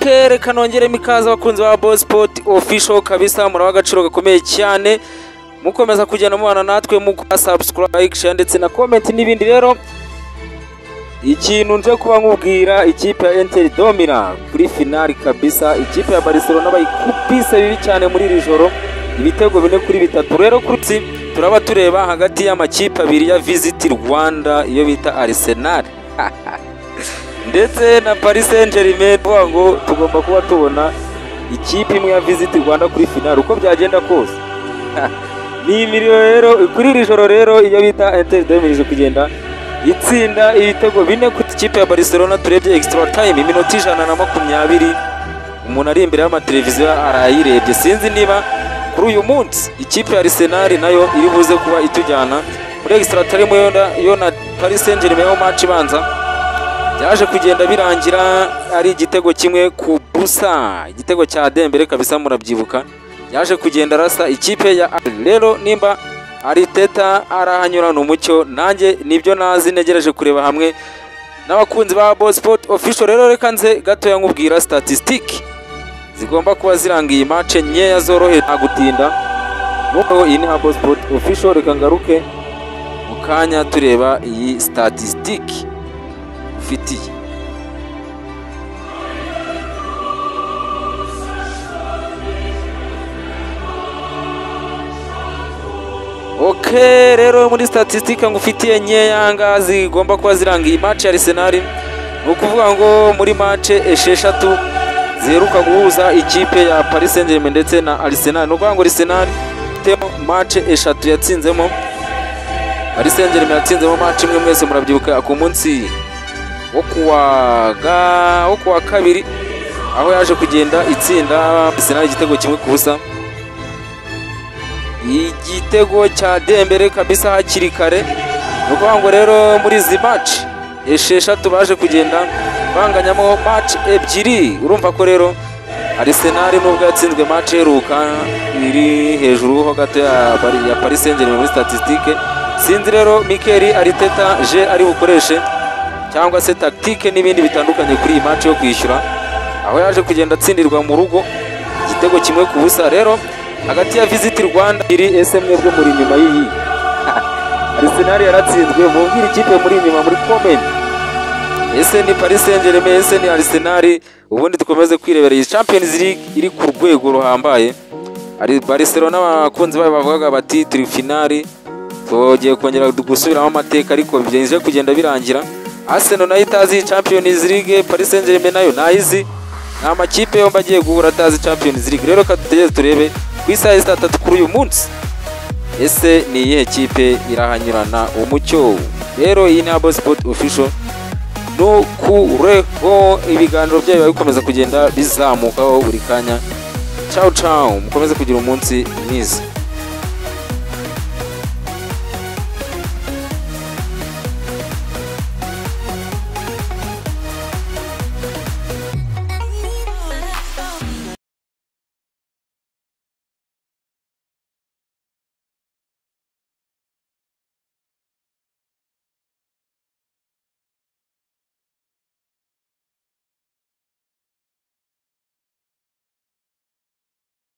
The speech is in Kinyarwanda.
Ok, reka nongeremo ikaze abakunzi ba Bo Sport Official kabisa, muraho agaciro gakomeye cyane, mukomeza kugenda mubana natwe mu subscribe, like, share ndetse na comment n'ibindi. Rero ikintu nje kuba nkubwira, ikipe ya Inter de Milan kuri finali kabisa, ikipe ya Barcelona bayikubise bibi cyane muri iri joro, ibitego 4-3. Rero kuri turaba tureba hagati y'amakipe abiri ya Visit Rwanda, iyo bita Arsenal ndetse na Paris Saint-Germain, kuvuga ngo tugomba kuba tubona ikipe imwe ya Visit Rwanda kuri finali uko byagenda kose. Ni imiriro rero kuri iri joro. Rero iyo bita Inter de Milan kugenda itsinda ibitego 4 ku ikipe ya Barcelona. Turebye extra time, iminota 120, umuntu ari imbere y'amateleviziyo arayirebye. Sinzi niba kuri uyu munsi ikipe ya Arsenal nayo iri buze kuba itujyana muri extra time yo na Paris Saint-Germain. Yo match ibanza byaje kugenda birangira ari igitego 1-0, igitego cya Dembele kabisa, murabyibuka, yaje kugenda arasa ikipe ya. Rero nimba Arteta arahanyurana umucyo, nanjye nibyo nazi ntegereje kureba hamwe n'abakunzi ba Bo Sport Official. Rero reka nze gatoya nkubwira statistic zigomba kuba ziranga iyi match nkeya zoroheje, nta gutinda. Nuko iyi ni Bo Sport Official, reka ngaruke mu kanya tureba iyi statistic ufitiye. Ok, rero muri statistique ngufitiye nkeya ngaha zigomba kuba ziranga iyi match ya Arsenal, ni ukuvuga ngo muri match 6 ziheruka guhuza ikipe ya Paris Saint-Germain ndetse na Arsenal, ni ukuvuga ngo Arsenal ifitemo match 3 yatsinzemo, Paris Saint-Germain yatsinzemo match imwe, mwese murabyibuka ku munsi wo kuwa kabiri, aho yaje kugenda itsinda Arsenal igitego 1-0, igitego cya Dembele kabisa hakiri kare. Ni ukuvuga ngo rero muri izi match 6 baje kugenda banganyamo match 2. Urumva ko rero Arsenal nubwo yatsinzwe match iheruka iri hejuru ho gato ya Paris Saint-Germain muri statistique. Sinzi rero Mikel Arteta je ari bukoreshe cyangwa se tactique n'ibindi bitandukanye kuri iyi match yo kwishyura, aho yaje kugenda atsindirwa mu rugo igitego 1-0. Rero hagati ya Visit Rwanda iri, ese mwebwe muri inyuma y'iyi? Arsenal yaratsinzwe, mumbwire ikipe muri inyuma muri comment. Ese ni Paris Saint-Germain, ese ni Arsenal? Ubundi dukomeze kwirebera iyi Champions League iri ku rwego ruhambaye. Ari Barcelona abakunzi bayo bavugaga bati turi finali, tugiye kongera gusubiramo amateka, ariko byenje kugenda birangira Arsenal nayo itazi Champions League, Paris Saint-Germain nayo nayizi. Ni amakipe yombi agiye guhura atazi Champions League. Rero kadutegereze turebe ku isaha ya 3 kuri uyu munsi, ese ni iyihe kipe irahanyurana umucyo? Rero iyi ni Bo Sport Official, nukureho ibiganiro byayo biba bikomeza kugenda bizamukaho buri kanya. Ciao ciao, mukomeze kugira umunsi mwiza.